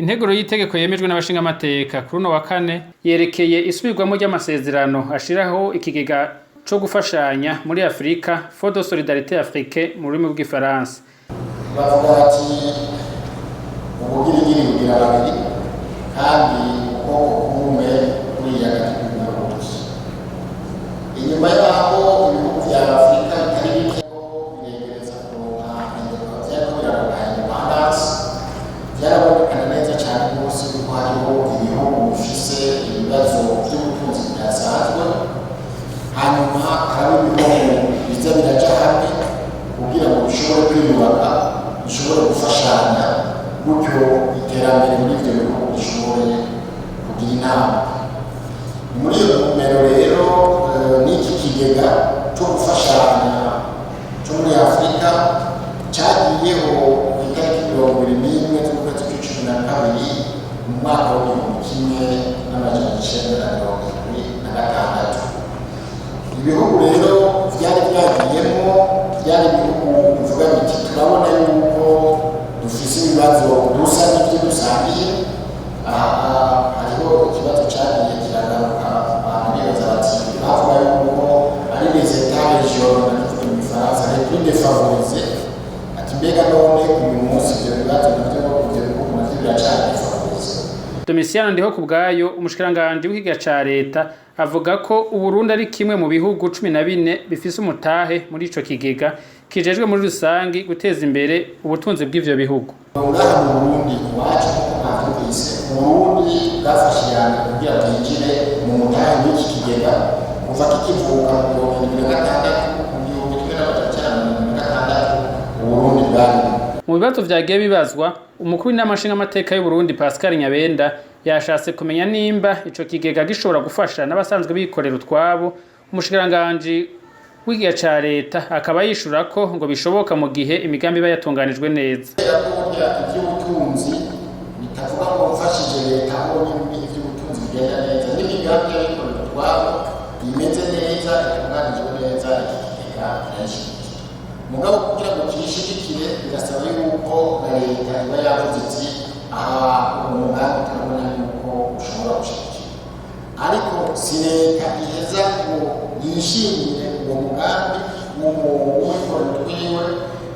Integuro y'itegeko yemejwe n'abashingamateka kuri uno wa kane yerekeye isubirwamo ry'amasezerano ashiraho ikigega co gufashanya muri Afrika, Fonds de solidarité africain mu rurimi rw'igifaransa. Bavuga bati ubugirigiri bugira babiri, kandi ukuboko kumwe kuriya gati ubuki. Inyuma yaho ibihugu vya Afurika bitari bike biregereza kuronka, vyariko biraronka indépendance, vyarabonekana neza cane rwose yuko hariho ibihugu bifise ibibazo vy'ubutunzi bidasanzwe. Hanyuma haraba ibihugu biza biraja hamwe kugira ngo bishobore kwiyubaka, bishobore gufashanya, gutyo iterambere muri ivyo bihugu rishobore kugira inama. Muri iyo ntumbero rero, n'iki kigega cyo gufashanya cyo muri Afurika cyagiyeho ku itariki 21 z'ukwezi kw'icumi na kabiri mu mwaka w'1976. Ibihugu rero byari byagiyemo byari ibihugu bivuga biti turabona yuko dufise ibibazo dusa n'ibyo dusangiye. Aha hariho ikibazo cyagiye kiragaruka, abantu bibaza bati bavuga yuko ari les états régionaux, ndakivuga mu gifaransa, les plus défavorisés, ati mbega none uyu munsi ibyo bibazo navyo, ibyo bihugu navyo biracari défavorisé? Domitiano Ndihokubwayo, umushikiranganji w'ikigega ca leta, avuga ko Uburundi ari kimwe mu bihugu 14 bifise umutahe muri ico kigega kijejwe muri rusangi guteza imbere ubutunzi bw'ivyo bihugu. Ngaha mu Burundi iwacu, nk'uko mwavyumvise, Uburundi bwafashe iya mbere kugira bwinjire mu mutahe w'iki kigega kuva kikivuka mu 76, mu 1976 Uburundi bwari Mu bibazo vyagiye bibazwa, umukuru w'inama nshingamateka y'Uburundi Pascal Nyabenda yashatse kumenya nimba ico kigega gishobora gufasha n'abasanzwe bikorera utwabo. Umushikiranganji w'ikigega ca leta akaba yishura ko ngo bishoboka mu gihe imigambi iba yatunganijwe neza. Kubera ko burya iby'ubutunzi bitavuga ngo mfashije leta honyine, iby'ubutunzi bigenda neza n'imigambi y'abikorera utwabo imeze neza, itunganijwe neza, iki kigega kirayishigikira. Mugabo kugira ngo kiyishigikire birasaba yuko na leta iba yavuze iti aha umugambi turabona yuko ushobora gushigikira. Ariko si leta iheza ngo yishimire uwo mugambi w'uwikorera utwiwe.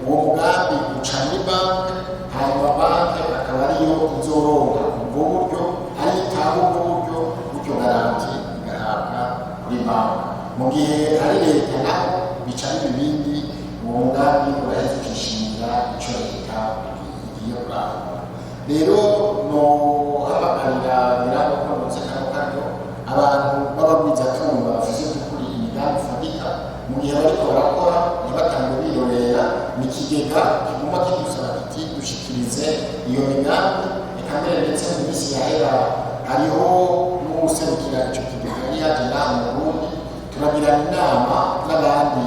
Uwo mugambi uca muri banki, hanyuma banki akaba ariyo izoronka ubwo buryo, ariyo itanga ubwo buryo, gutyo garantie igahabwa kuri banki. Mu gihe ari leta naho bica biba ibindi, uwo mugambi uraheza ukishimira ico leta igiye kurangura. Rero nohamagarira nyirabo ko ndetse kano karyo abantu b'abagwizatunga bafise by'ukuri imigambi ifatika, mu gihe bariko barakora ntibatange birorera. Ni ikigega kiguma kidusaba kiti dushikirize iyo migambi. Eka mbere ndetse mu minsi yahera hariho n'uwuserukira ico kigega yari yaje ngaha mu Burundi, turagirana inama n'abandi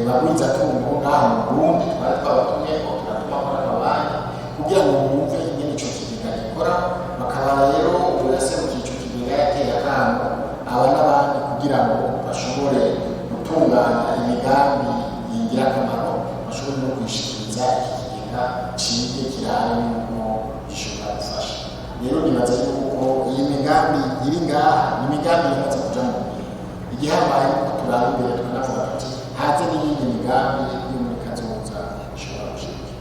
bagwizatunga bo ngaha mu Burundi. Twari twabatumyeko, turatumako n'amabanki kugira ngo bumve ingene ico kigega gikora. Bakaba rero uyaserukiye ico kigega yateye akamo aba n'abandi kugira ngo bashobore gutunganya imigambi y'ingirakamaro, bashobore no kuyishikiriza iki kigega cige kirabe yuko gishobora gufasha. Rero nibaza yuko iyi migambi iri ngaha ni imigambi yamaze kuja mu ngiro. Igihambaye nuko turaba imbere, tukanavuga tuti haze n'iyindi migambi yo muri kazoza ishobora gushikira.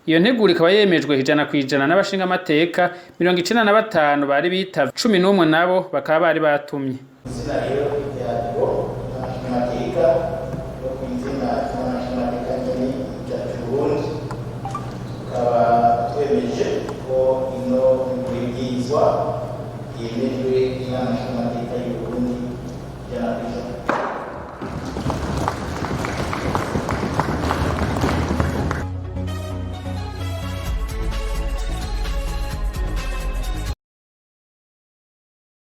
Iyo nteguro ikaba yemejwe 100% n'abashingamateka 95 bari bitavye, 11 nabo bakaba bari batumye. Izina rero rya biro y'amashingamateka no ku izina ry'amashingamateka nyene ryacu Burundi, tukaba twemeje ko ino ibwirizwa yemejwe n'inama nshingamateka y'u Burundi 100%.